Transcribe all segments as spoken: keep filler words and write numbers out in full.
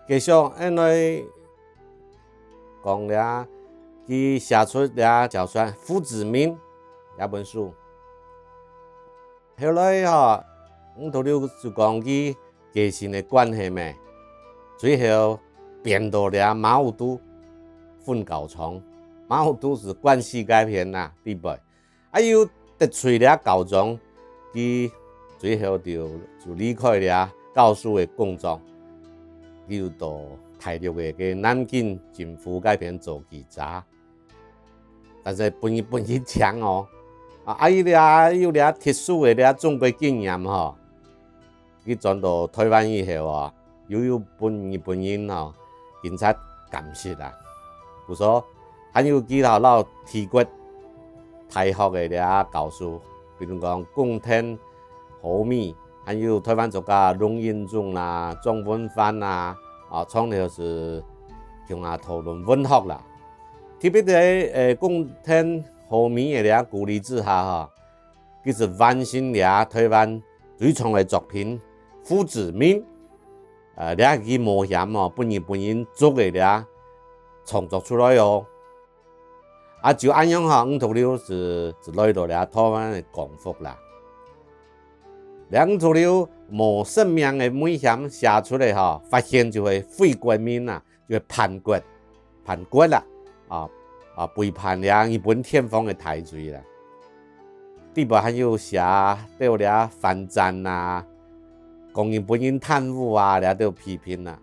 繼續恁樣講這，佢寫出這小說《父子命》這本書。後來吼，吳濁流就講佢家庭个關係咩，最後變到這茅屋肚分校長，茅屋肚係關西該片啊，裡背。 啊又得罪這校長，佢最後就，就離開這教書个工作，佢又到大陸个，个南京政府該片做記者。但係分日本人搶哦，啊，啊，佢這，有這特殊个這中國經驗吼， 佢轉到臺灣以後啊，又有分日本人吼，警察監視啊。故所，還有佢摎，摎帝國大學个這教授，比如講宮藤豪美，還有臺灣作家龍瑛宗啦、莊文煥啦，啊，常常係共下討論文學啦。特別在，呃，宮藤豪美个這鼓勵之下吼，佢就完成這臺灣 最長个作品《父子命》，呃，這係佢冒險哦，分日本人捉个這創作出來哦。啊，就恁樣吼，吳濁流就，就來到這臺灣个光復啦。這吳濁流冒生命个危險寫出來吼，發現就係廢國民啊， 就係叛國，叛國啦，啊，啊，背叛這日本天皇个大罪啦。裡背還有寫到這反戰啊，講日本人貪污啊，這兜批評啊。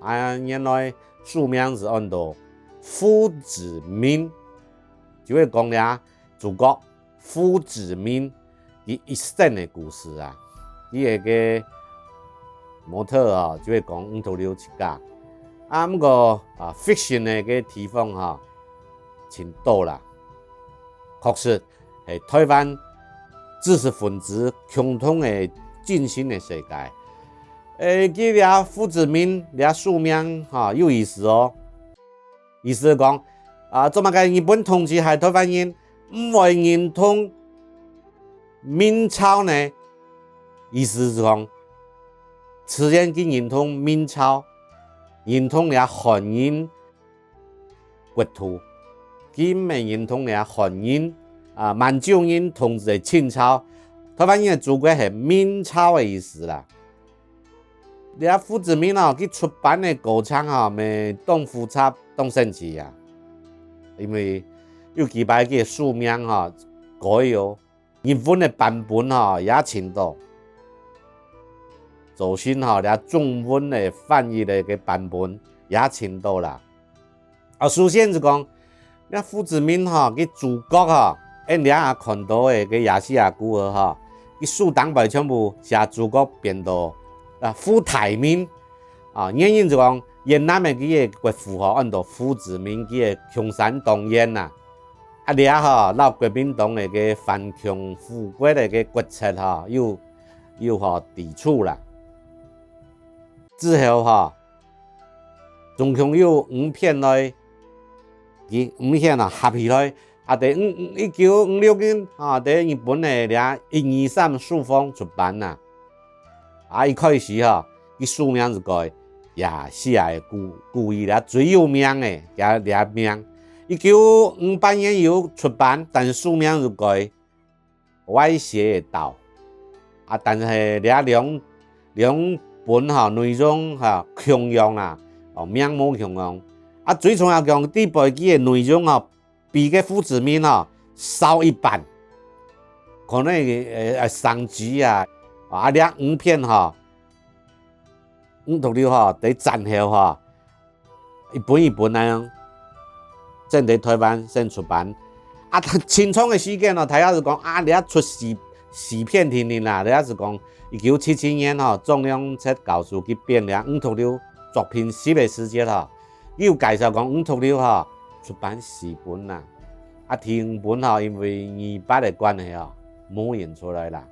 啊，原來書名係安到《父子命》，就係講這主角 父子命，佢一生个故事啊。佢个，个模特啊，就係講吳濁流自家。啊，毋過啊，fiction个，个地方吼，盡多啦。確實，係臺灣知識分子共同个精神个世界。誒，佢這《父子命》這書名吼，有意思哦。 意思講，啊，做麼个日本統治下臺灣人毋會認同明朝呢？意思係講，自然佢認同明朝，認同這漢人國土，佢毋係認同這漢人，啊，滿洲人統治个清朝。臺灣人个祖國係明朝个意思啦。 這《父子命》哦，佢出版个過程吼，乜當複雜、當神奇啊。因為有幾擺佢个書名吼改哦，日文个版本吼也盡多，造成吼這中文个翻譯个，个版本也盡多啦。 啊，首先就講，這《父子命》吼，佢主角吼，𫣆這下看到个，个亞細亞孤兒吼，佢書頂背全部寫主角變到，啊，傅台銘。啊，原因就講，越南个佢个國父吼，安到傅子明，佢个共產黨員啊。啊，這吼，摎國民黨个，个反共復國个，个國策吼，又，又吼抵觸啦。之後吼， 總共有五篇來，佢五篇啊，合起來，啊，在五，一九五六年，啊，在日本个這一二三書房出版啊。啊，一開始吼，佢書名係改亞細亞个孤，孤兒，這最有名个，這，這名。一九五八年有出版，但書名係改 歪斜个島。啊，但係這兩，兩本吼，內容吼，共樣啊，哦，名無共樣。啊，最重要講，裡背佢个內容吼，比个傅子明吼，少一半。可能會，呃，呃，升級啊。啊，這五篇吼，吳濁流吼，在戰後吼， 一本一本恁樣，正在臺灣先出版。啊，盡長个時間哦，大家就講，啊，這出四，四篇定定啦，這就講，一九七七年吼，張良策教授去編這吳濁流作品集个時節吼，佢有介紹講吳濁流吼，出版四本啦。啊，第五本吼，因為二八个關係吼，無印出來啦。